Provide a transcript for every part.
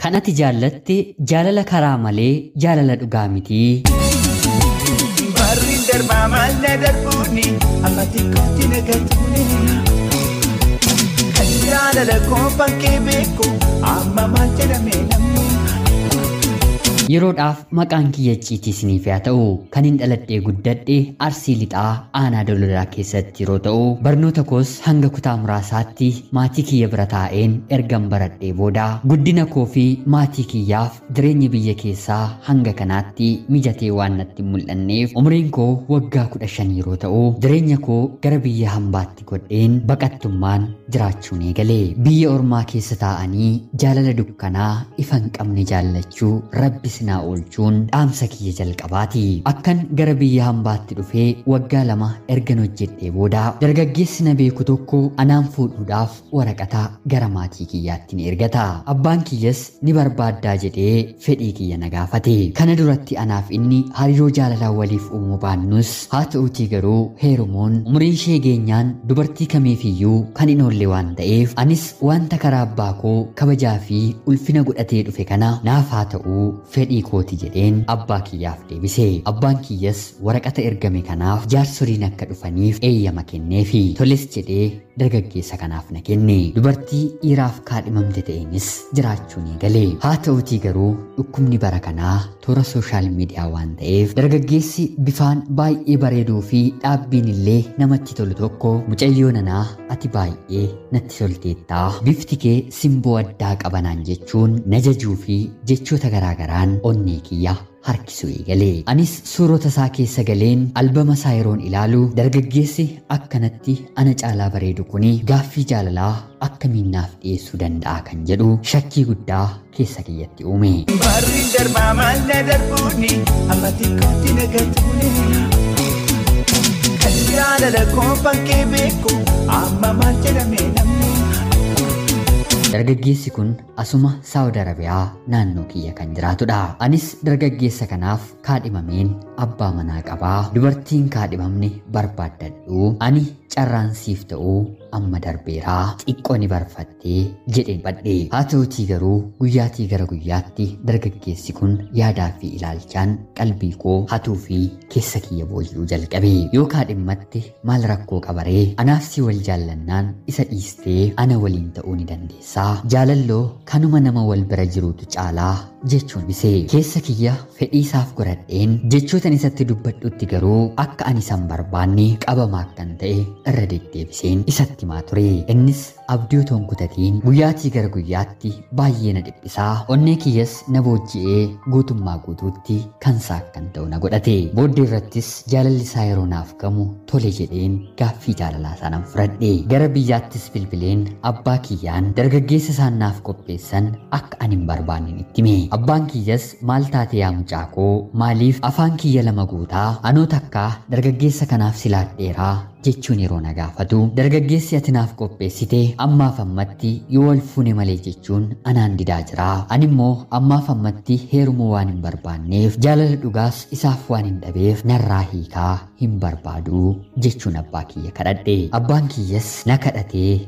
Kan ati jaallatte jaalala karaa malee jaalala dhugaa mitii. Barri darbaa maal na darbuuni amma xiqqootti na gatuuni. Kan jaalala koofan kee beeku amma maal jedhame namni. Yeroodhaaf maqaan kiyya icciitii isiniif haa ta'u, kan hin dhaladhee guddadhe Arsii Lixaa Aanaa Dolodaa keessatti yeroo ta'u, barnoota koos hanga kutaa muraasaatti maatii kiyya bira taa'een ergan baradhee booda guddina koo fi maatii kiyyaaf jireenya biyya keessaa hanga kanaatti mijatee waan natti hin mul'anneef umriin koo waggaa 15 yeroo ta'u, jireenya koo gara biyya hambaatti godheen baqattummaan jiraachuun eegale. Biyya ormaa keessa taa'anii jaalala dukkanaa ifa hin qabne jaallachuu Rabbi sinaa oolchuun dhaamsa kiyya jalqabaati. Akkan gara biyya hambaatti dhufee waggaa 2 ergan hojjedhee booda dargaggeessi na beeku tokko anaan fuudhuudhaaf waraqata gara maatii kiyyaatti ni ergata. Abbaan kiyyas ni barbaaddaa jedhee fedhii kiyya na gaafate. Kana duratti anaaf inni hariiroo jaalalaa waliif uumuu baannus haa ta'uutii garuu heerumuun umriin ishee geenyaan dubartii kamiifiyyuu kan hin oolle waan ta'eef anis wanta karaa abbaa koo kabajaa fi ulfina godhatee dhufe kana naaf haa ta'uu fedhii kooti jedheen abbaa kiyyaaf deebise. Abbaan kiyyas waraqata ergame kanaaf jaarsoliin akka dhufaniif eeyyama kenneefi toles jedhee dargaggeessa kanaaf na kenne. Dubartii dhiiraaf kaadhimamte ta'eenis jiraachuun eegale. Haa ta'uutii garuu dhukkubni bara kanaa toora sooshaal miidiyaa waan ta'eef dargaggeessi bifaan baay'ee bareeduu fi dhaabbiin illee namatti tolu tokko mucayyoo nanaa ati baay'ee natti tolteettaa, bifti kee simboo addaa qabanaan jechuun na jajuu fi jechoota garaagaraan onnee kiyya harkisuu eegale. Anis suurota isaa keessa galeen albama isaa yeroon ilaalu dargaggeessi akkanatti ana caalaa bareedu kuni gaaffii jaalalaa akkamiin naaf dhiyeessuu danda'a kan jedhu shakkii guddaa keessa kiyyatti uume. Barri darbaa maal na darbuuni amma xiqqootti na gatuuni. Kan jaalala koofan kee beeku amma maal jedhame namni. Dargaggeessi kun asuma Saawud Arabiyaa naannoo kiyya kan jiraatudha. Anis dargaggeessa kanaaf kaadhimameen abbaa manaa qabaa. Dubartiin kaadhimamne barbaaddadhu. Ani carraan siif ta'uu amma darbeeraa xiqqoo ni barfattee jedheen badhe. Haa ta'uutii garuu guyyaatii gara guyyaatti dargaggeessi kun yaadaa fi ilaalchaan qalbii koo hatuu fi keessa kiyya booji'uu jalqabe. Yoo kaadhimmatte maal rakkoo qabaree anaaf si wal jaallannaan isa dhiistee ana waliin ta'uu ni dandeessa. Jaalalloo kanuma nama wal bira jiruutu caalaa jechuun bise. Keessa kiyya fedhii isaaf godhadheen jechootan isatti dubbadhutti garuu akka ani isan barbaanne qabamaa akkan ta'e irra deddeebiseen isatti himaa ture. Innis abdii otoo hin kutatiin guyyaatii gara guyyaatti baay'ee na dhiphisaa onnee kiyyas na booji'ee guutummaa guutuutti kan isaa akkan ta'u na godhate. Booddee irrattis jaalalli isaa yeroo naaf gamu tole jedheen gaaffii jaalalaa isaa nan fudhadhe. Gara biyyaattis bilbileen abbaa kiyyaan dargaggeessa isaan naaf qopheessan akka ani hin barbaanne itti hime. Abbaan kiyyas maal taate yaa mucaa koo, maaliif afaan kiyya lama guutaa anoo takkaa dargaggeessa kanaaf silaadheeraa jechuun yeroo na gaafatu dargaggeessi ati naaf qopheessite ammaaf ammatti yoo wal fuune malee jechuun anaan didaa jira. Ani immoo ammaaf ammatti heerumuu waan hin barbaanneef jaalala dhugaas isaaf waan hin dhabeef narraa hiikaa hin barbaadu jechuun abbaa kiyya kadhadhe. Abbaan kiyyas na kadhatee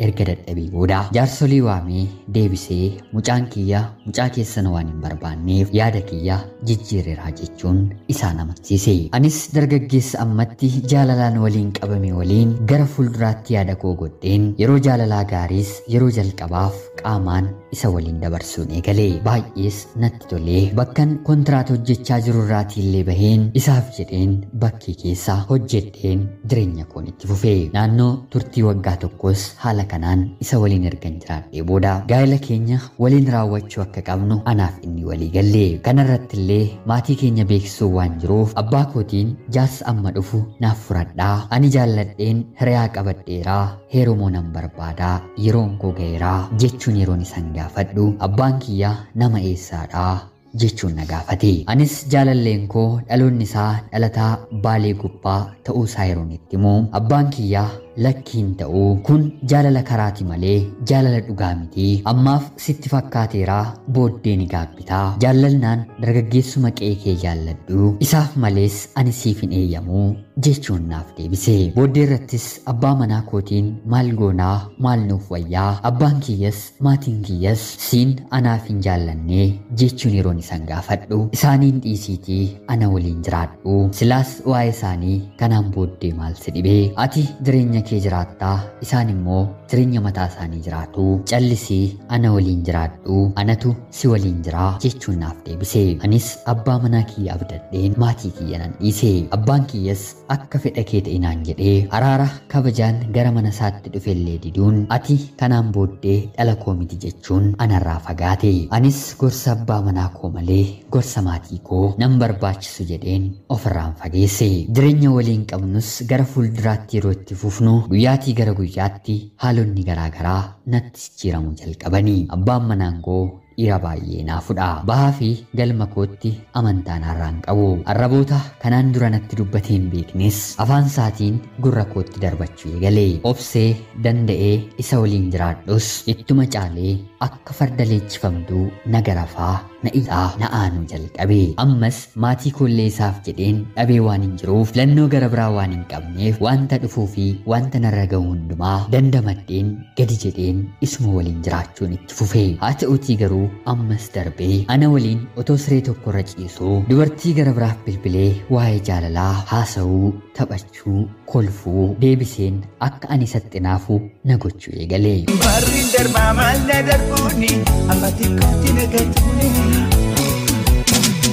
erga dadhabee booda jaarsolii waamee deebisee mucaan kiyya mucaa keessan waan hin barbaanneef yaada kiyya jijjiireeraa jechuun isaan amansiise. Anis dargaggeessa ammatti jaalalaan waliin qabame waliin gara fuulduraatti yaada koo godheen yeroo jaalalaa gaariis yeroo jalqabaaf qaamaan isa waliin dabarsuun eegale. Baay'ees natti tolee bakkan kontiraata hojjechaa jiru irraatii illee baheen isaaf jedheen bakkee keessa hojjedheen jireenya koon itti fufe. Naannoo turtii waggaa tokkos haala kanaan isa waliin ergan jiraadhee booda gaa'ela keenya waliin raawwachuu akka qabnu anaaf inni walii galle. Kanarratti illee maatii keenya beeksisuu waan jiruuf abbaa kootiin jaarsa amma dhufu naaf furadhaa, ani jaalladheen hiriyaa qabadheeraa, heerumuu nan barbaadaa, yeroon koo ga'eeraa jechuun yeroon isaan gaafadhu abbaan kiyya nama eessaadhaa jechuun na gaafate. Anis jaalalleen koo dhaloonni isaa dhalataa Baalee Gubbaa ta'uu isaa yeroon itti himu abbaan kiyya lakkiin ta'uu kun jaalala karaati malee jaalala dhugaa miti, ammaaf sitti fakkaateeraa booddee ni gaabbitaa, jaallalnaan dargaggeessuma qe'ee kee jaalladhu, isaaf malees ani siif hin eeyyamu jechuun naaf deebise. Booddee irrattis abbaa manaa kootiin maal goonaa, maal nuuf wayyaa, abbaan kiyyas maatiin kiyyas siin anaaf hin jaallannee jechuun yeroon isaan gaafadhu, isaaniin dhiisiitii ana waliin jiraadhu, silaas waa'ee isaanii kanaan booddee maal si dhibee, ati jireenya kee jiraattaa, isaan immoo jireenya mataa isaanii jiraatu, callisii ana waliin jiraadhu, anatu si waliin jiraa jechuun naaf deebise. Anis abbaa manaa kiyya abdadheen maatii kiyya nan dhiise. Abbaan kiyyas akka fedha kee ta'e naan jedhee araara kabajaan gara mana isaatti dhufellee diduun ati kanaan booddee dhala koo miti jechuun anarraa fagaate. Anis gorsa abbaa manaa koo malee gorsa maatii koo nan barbaachisu jedheen ofirraan fageesse. Jireenya waliin qabnus gara fuulduraatti yeroo itti fufnu guyyaatii gara guyyaatti haalonni garaagaraa natti jijjiiramuu jalqabanii. Abbaan manaan koo dhiira baay'ee naafudha. Bahaa fi galma kootti amantaa narraa hin qabu. Arraboota kanaan dura natti dubbatee hin beeknes afaan isaatiin gurra kootti darbachuu eegale. Obsee danda'ee isa waliin jiraadhus ittuma caalee akka farda leenjifamtuu na garafaa, na ixaa, na aanuu jalqabe. Ammas maatii koollee isaaf jedheen dhabee waan hin jiruuf, filannoo gara biraa waan hin qabneef, wanta dhufuu fi wanta narra gahu hundumaa dandamadheen gadi jedheen isuma waliin jiraachuun itti fufe. Haa ta'uutii garuu ammas darbee ana waliin otoo siree tokkorra ciisuu dubartii gara biraaf bilbilee waa'ee jaalalaa haasa'uu, taphachuu, kolfuu, deebiseen akka ani isatti naafu na gochuu eegale. Barri darbaa maal na darbuuni amma xiqqootti na gatuuni.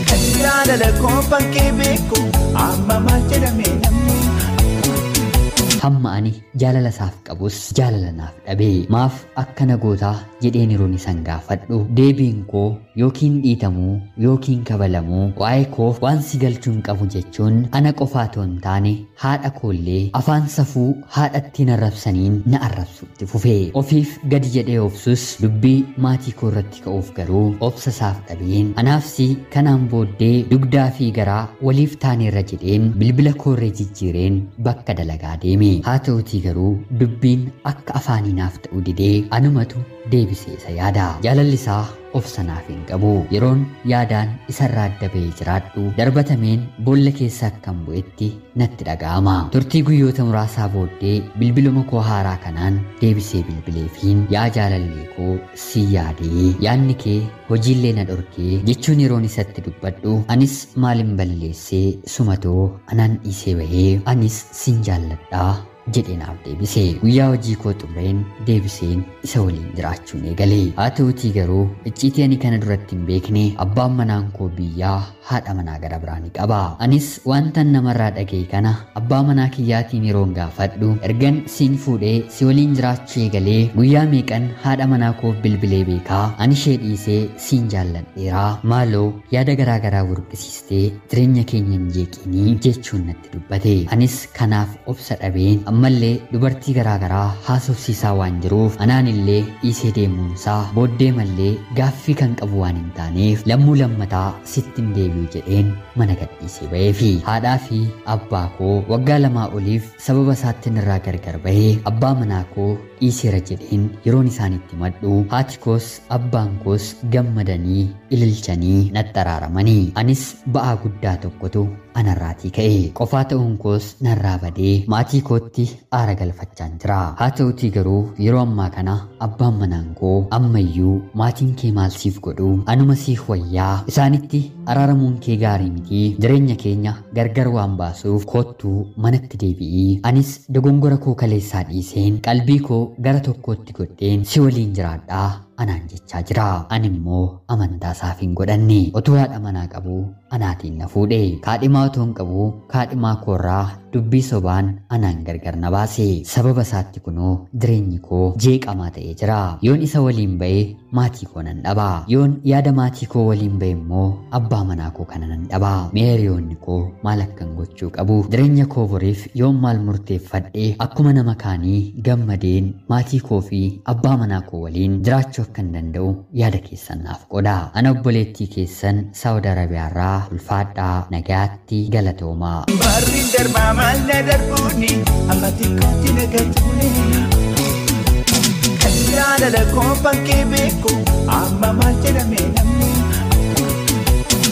Kan jaalala koofan kee beeku amma maal jedhame namni. Hamma ani jaalala isaaf qabus jaalala naaf dhabe. Maaf akkana gootaa jedheen yeroon isan gaafadhu, deebiin koo yookiin dhiitamuu yookiin kabalamuu, waa'ee koof waan si galchuu hin qabu jechuun ana qofaa otoo hin taane haadha koollee afaan safuu haadhattiin arrabsaniin na arrabsuutti fufe. Ofiif gadi jedhee obsus dubbii maatii koo irratti ka'uuf garuu obsa isaaf dhabeen anaafsi kanaan booddee dugdaa fi garaa waliif taaneerra jedheen bilbila koorree jijjiireen bakka dalagaa deeme. Haa ta'utii garuu dubbiin akka afaanii naaf ta'u didee anumatu deebisee isa yaada. Jaalalli isaa obsa naaf hin qabu. Yeroon yaadaan isarraa adda ba'ee jiraadhu darbatameen boolla keessa akkan bu'etti natti dhaga'ama. Turtii guyyoota muraasaa booddee bilbiluma koo haaraa kanaan deebisee bilbileefiin, yaa jaalallee koo si yaadee, yaadni kee hojiillee na dhorkee jechuun yeroon isatti dubbadhu, anis maalin balleessee sumatoo anaan dhiisee bahee, anis sin jaalladhaa jedhee naaf deebise. Guyyaa hojii koo xumureen deebiseen isa waliin jiraachuun eegale. Haa ta'utii garuu icciitii ani kana duratti hin beekne abbaan manaan koo biyyaa haadha manaa gara biraa ni qaba. Anis wantan namarraa dhaga'e kana abbaa manaa kiyyaatiin yeroon gaafadhu, ergan siin fuudhee si waliin jiraachuu eegalee guyyaa meeqan haadha manaa koof bilbilee beekaa, ani ishee dhiisee siin jaalladheeraa, maaloo yaada garaa garaa burqisiistee jireenya keenya hin jeeqinii jechuun natti dubbate. Anis kanaaf obsa dhabeen ammallee dubartii garaa garaa haasofsiisaa waan jiruuf anaan illee dhiisee deemuunsaa booddee mallee gaaffii kan qabu waan hin taaneef lammuu lammataa sitti hin deebi'u jedheen mana gadhiisee ba'eefi. Haadhaa fi abbaa koo waggaa 2 oliif sababa isaattiin irraa gargar bahee abbaa manaa koo dhiiseera jedheen yeroon isaanitti madhu, haati koos abbaan koos gammadanii ililchanii natti araaramanii. Anis ba'aa guddaa tokkotu anarraatii ka'e. Qofaa ta'uun koos narraa badee maatii kootti aara galfachaan jira. Haa ta'utii garuu yeroo ammaa kana abbaan manaan koo ammayyuu maatiin kee maal siif godhu, anuma siif wayyaa, isaanitti araaramuun kee gaarii miti, jireenya keenya gargar waan baasuuf koottuu manatti deebi'ii, anis dogongora koo kaleessaa dhiiseen qalbii koo gara tokkootti godheen si waliin jiraadhaa anaan jechaa jira. Ani immoo amantaa isaaf hin godhanne. Otuu haadha manaa qabu anaatiin na fuudhe. Kaadhimaa otoo hin qabu kaadhimaa koorraa dubbii sobaan anaan gargar na baase. Sababa isaatti kunoo jireenyi koo jeeqamaa ta'ee jira. Yoon isa waliin ba'e maatii koo nan dhaba. Yoon yaada maatii koo waliin ba'e immoo abbaa manaa koo kana nan dhaba. Mee hiriyoonni koo maal akkan gochuu qabu? Jireenya koo boriif yoon maal murteeffadhe akkuma nama kaanii gammadeen maatii koo fi abbaa manaa koo waliin jiraachuu akkan danda'u yaada keessan naaf qodaa. Ana obboleettii keessan Saawud Arabiyaarraa ulfaadhaa, nagaatti, galatoomaa. Barri darbaa maal na darbuuni amma xiqqootti na gatuuni. Kan jaalala koofan kee beeku amma maal jedhame namni.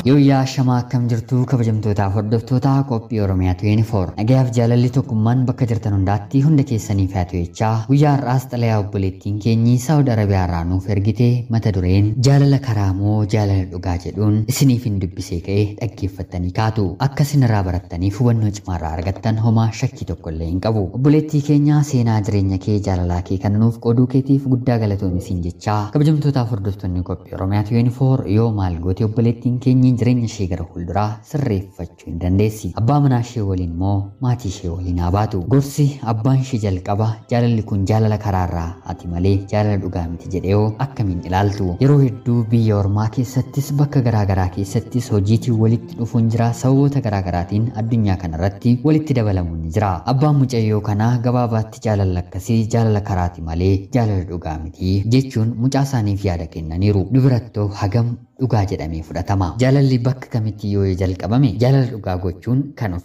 Yooyyaa shamaa akkam jirtu kabajamtootaaf hordoftoota qophii Oromiyaa 24 nagayaaf jaalalli tokkummaan bakka jirtan hundaatti hunda keessaniif haa ta'u jechaa guyyaa har'aas xalayaa obboleettiin keenyi Saawud Arabiyaa irraa nuuf ergite mata dureen jaalala karaa moo jaalala dhugaa jedhuun isiniif hin dubbisee ka'ee dhaggeeffattanii kaatu akka isin irraa barattaniif hubannoo cimaa irraa argattan homaa shakkii tokko illee hin qabu. Obboleettii keenya seenaa jireenya kee jaalalaa kee kana nuuf qooduu keetiif guddaa galatoomi siin jechaa kabajamtootaaf hordoftoonni qophii Oromiyaa 24 yoo maal goote obboleettiin keenyi jireenya ishee gara fuulduraa sirreeffachuu hin dandeessi. Abbaa manaa ishee waliin immoo maatii ishee waliin haa baatu. Gorsi abbaan ishee jalqaba jaalalli kun jaalala karaarraa ati malee jaalala dhugaa miti jedhee hoo akkamiin ilaaltu? Yeroo hedduu biyya ormaa keessattis bakka garaagaraa keessattis hojiitiin walitti dhufuun jira. Sababoota garaagaraatiin addunyaa kanarratti walitti dabalamuun ni jira. Abbaan mucayyoo kanaa gabaabaatti jaalala akkasii jaalala karaati malee jaalala dhugaa miti jechuun mucaa isaaniif yaada kennaniiru. Dubarattoo hagam dhugaa jedhamee fudhatama. Jaalalli bakka kamitti yoo jalqabame jaalala dhugaa gochuun kan of